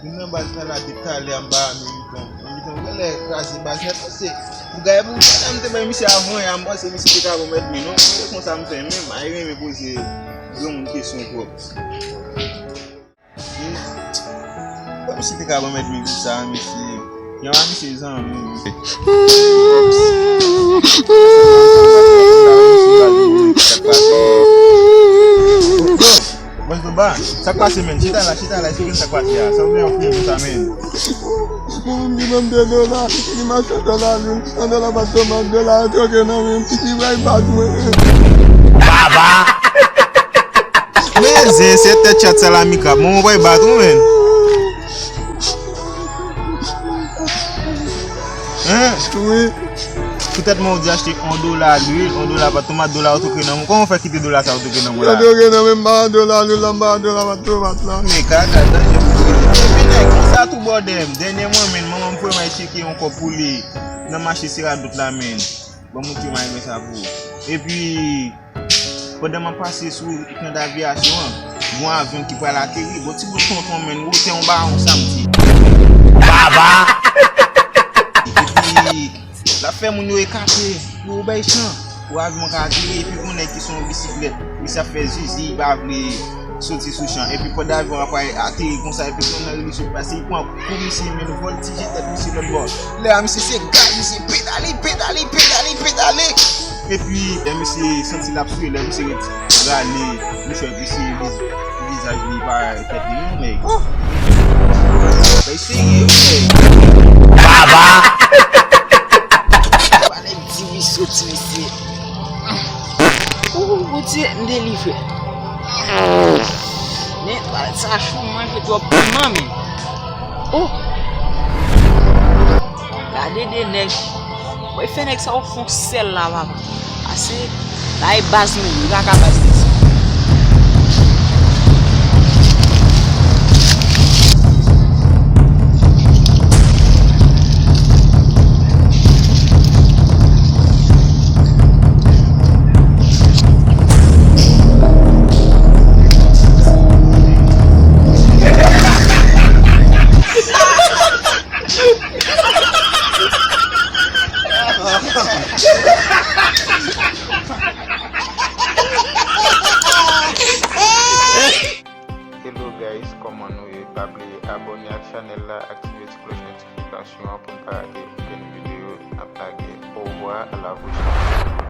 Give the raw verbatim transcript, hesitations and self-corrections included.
Moun nan baz la la depi talè a m pa wè Meriton. Meriton genlè kraze baz nèt paske m gaye pou gade m te bay misye avan yè a m panse misye te ka bon mèt men non. Se konsa m fè menm, ay renmen poze granmoun kesyon twòp. Bon, misye te ka bon mèt men pou sa, mesye. Jan misye zanmi. Bòs Doba, sa k pase, menn? Chita la, chita la, esplike m sa k pase a. Sa w gen yon fim sa, menn? Moun ki ban m de dola, li mache dola, li san dola pa tomat, dola a twoke nan men m, li bay bat mwen. Baba! Men zen, se tèt chat sa la mi krab. Mwen bay bat ou, menn. Hein? Wi. Poutèt mwen ou di achte yon dola lwil, yon dola pat tomat, dola ou twoke nan mwen. Kòman w fè kite dola sa ou twoke nan mwen la? Yo twoke nan mwen, m pa dola lwil la, m pa dola pat tomat la. Men kaka, danje pou ou. Epi nèg, konsa tou bòdè m. Dènyèman, menn, manman m voye m al tcheke yon kòb pou li nan mache Seradot la, menn. Ban m montre m al gen sa pou ou. Epi, pandan m ap pase sou ekran daviyasyon an, gon avyon ki pral ateri. Bon, ti bout tonton, menn, wotè yon bawon, sa m di. Baba! Epi, l ap fè moun yo ekape pou yo bay chan, pou avyon ka ateri, epi gon nèg ki sou yon bisiklèt, misye ap fè zizi, li pa vle soti sou chan. Epi pandan avyon an ap ateri konsa, epi gon nèg rele sou plas, li pran kou misye, menn, vòltije tèt misye lòt bò. Lè a, misye se gaz, misye pedale, pedale, pedale, pedale. Epi, lè misye santi l ap swe, lè misye ret rale mouchwa epi eseye viz-, vizaj li pa tèt li, non, nèg. Bay serye, wi, nèg. Baba! Ba nèg di wi soti, mesye. Ooh, Bondye, m delivre. Men, bagay sa cho, m manje twòp piman, men. Oh! Gade de nèg. Mwen fè nèg sa yo fon sèl la, papa. Ase, la e baz nou, li kaka baz li.